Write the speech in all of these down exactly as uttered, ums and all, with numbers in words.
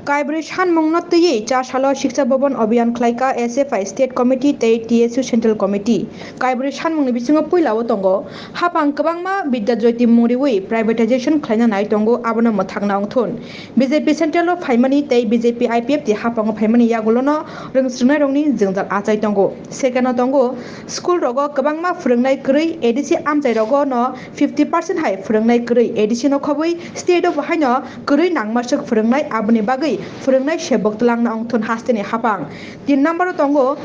Kaibrwi sanmungno twiwi char salo Shiksha Bhaban Abhiyan khlaikha S F I State Committee tei T S U Central Committee. Kaibrwi sanmungni bisingo puilao tongo, haphang kwbangma Vidya Jyoti mung riwi privatization khlaina nai tongo, abono mwthakna wngthun. B J P Central o phaimani tei B J P I P F T haphango phaimani yagulono rwngsrwngnairokni jwngjal achai tongo. Second o tongo, school rogo kwbangma phwrwngnai kwrwi A D C amchai rogo no fifty percent hai phwrwngnai kwrwi A D C no khobwi state o bo haino kwrwi nangmaswk phwrwngnai, aboni bagwi phwrwngnai sebok twlangna wngthun hasteni haphang. Tin number o tongo,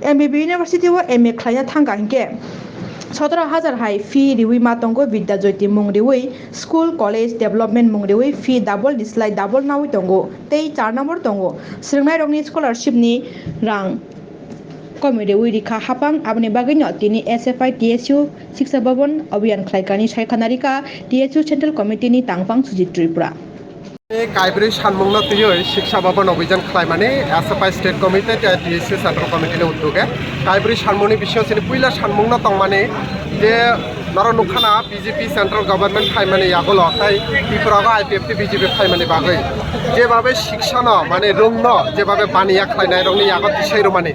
M B B University o M A khlaina thangkha hinkhe sotoro hajar hai fee riwi ma tongo, Vidya Jyoti mung riwi school college development mung riwi fee double ni slai double nawi tongo. Tei char number tongo, swrwngnairokni scholarship ni rang komi riwi rikha haphang, aboni bagwino tini S F I T S U Shiksha Bhaban Abhiyan khlaikani saikha narikha T S U Central Committee ni tangphang Sujit Tripura. Kaibrwi sanmungno twiwi Shiksha Bhaban Abhiyan khlaimani S F I State Committee tei T S U Central Committee ni uddoge. Kaibrwi sanmungni bisingo chini puila sanmungno tongmani je norok nukha na B J P Central Government phaimani yagulo tei Tripura o I P F T B J P phaimani bagwi jebabe shiksano mane rwngno jebabe baniya khlainairokni yago tisai rwmani,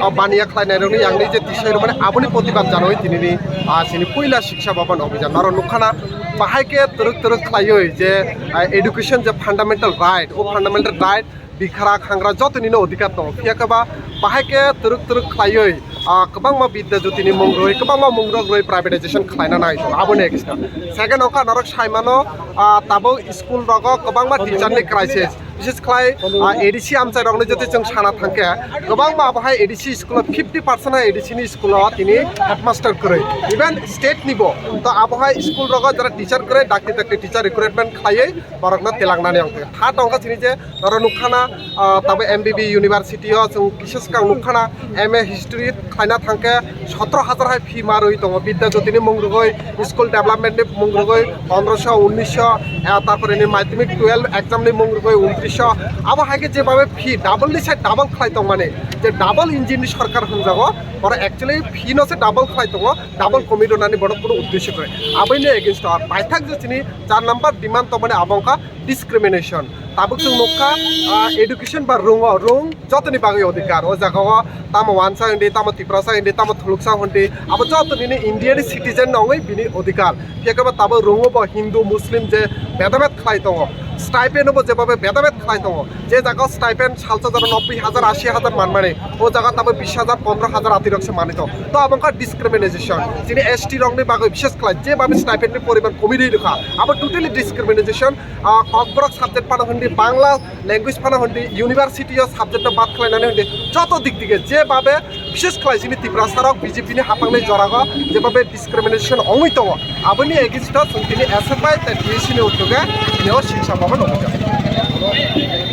o baniya khlainairokni yangni je tisai rwmani aboni protibad janawi tinini, ah, chini puila Shiksha Bhaban Abhiyan norok nukha na bahai khe twrwk twrwk khlaiwi je, ah, education je fundamental right, o fundamental right bikhara khangra jotoni no odhikar tongo. Phiya khe ba bahai khe twrwk twrwk khlaiwi, ah, kwbangma Vidya Jyoti ni mung rwi, kwbangma mung rok rwi privatization khlaina nai tongo. Aboni eksta. Second wngkha norok saimano, ah, tabuk school rogo kwbangma teacher ni crisis. Bishes khlai, ah, A D C amchai rokni jotoi chwng sana thangkhe kwbangma abohai A D C school o fifty percent hai A D C ni school o tini headmaster kwrwi. Even state ni bo to abohai school rogo jara teacher kwrwi, dakti dakti teacher recruitment khlaiwi borokno tilangnani wngkha. Tha tongkha chini je norok nukha na, ah, tabo M B B University o chwng kisa swkang nukha na M A History khlaina thangkhe sotro hajar hai fee ma rwi tongo. Vidya Jyoti ni mung rwgwi, school development ni mung rwgwi pondroso, unnisho, ah, tarpore ni madhyamik twelve exam ni mung rwgwi untrisho. Abo hai khe jebabe fee double ni sai double khlai tongmani, je double engine ni sorkar hwnjago, borok actually fee no se double khlai tongo, double komi rwnani borok kunu uddesho kwrwi. Aboni against o paithak je chini char number demand tongmani abo wngkha discrimination. Tabuk chwng nukha, ah, education ba rwngo, rwng jotoni bagwi odhikar. O jaga o tamo wansa hindi, tamo tiprasa hindi, tamo thuluksa hindi, abo joto nini India ni citizen no wngwi bini odhikar. Phiya khe bo tabuk rwngo bo Hindu, Muslim je bedabed khlai tongo. Stipend bo jebabe bedabed khlai tongo. Je jaga o stipend salsa jora nobboi hajar, ashi hajar manmani, o jaga tabuk bish hajar, pondro hajar atirok se manwi tongo. To abo wngkha discrimination. Chini S T rokni bagwi bishes khlai jebabe stipend ni poriman komi rwi rwkha. Abo totally discrimination. Ah, Kokborok subject phano hindi, Bangla language phano hindi, university o subject no bad khlainani hindi, joto dik dige jebabe, bishes khlai chini Tiprasa rok B J P ni haphangni jorago jebabe discrimination ongwi tongo, aboni against o chwng tini S F I tei T S U ni utuge tini o Shiksha Bhaban nugwi tongo.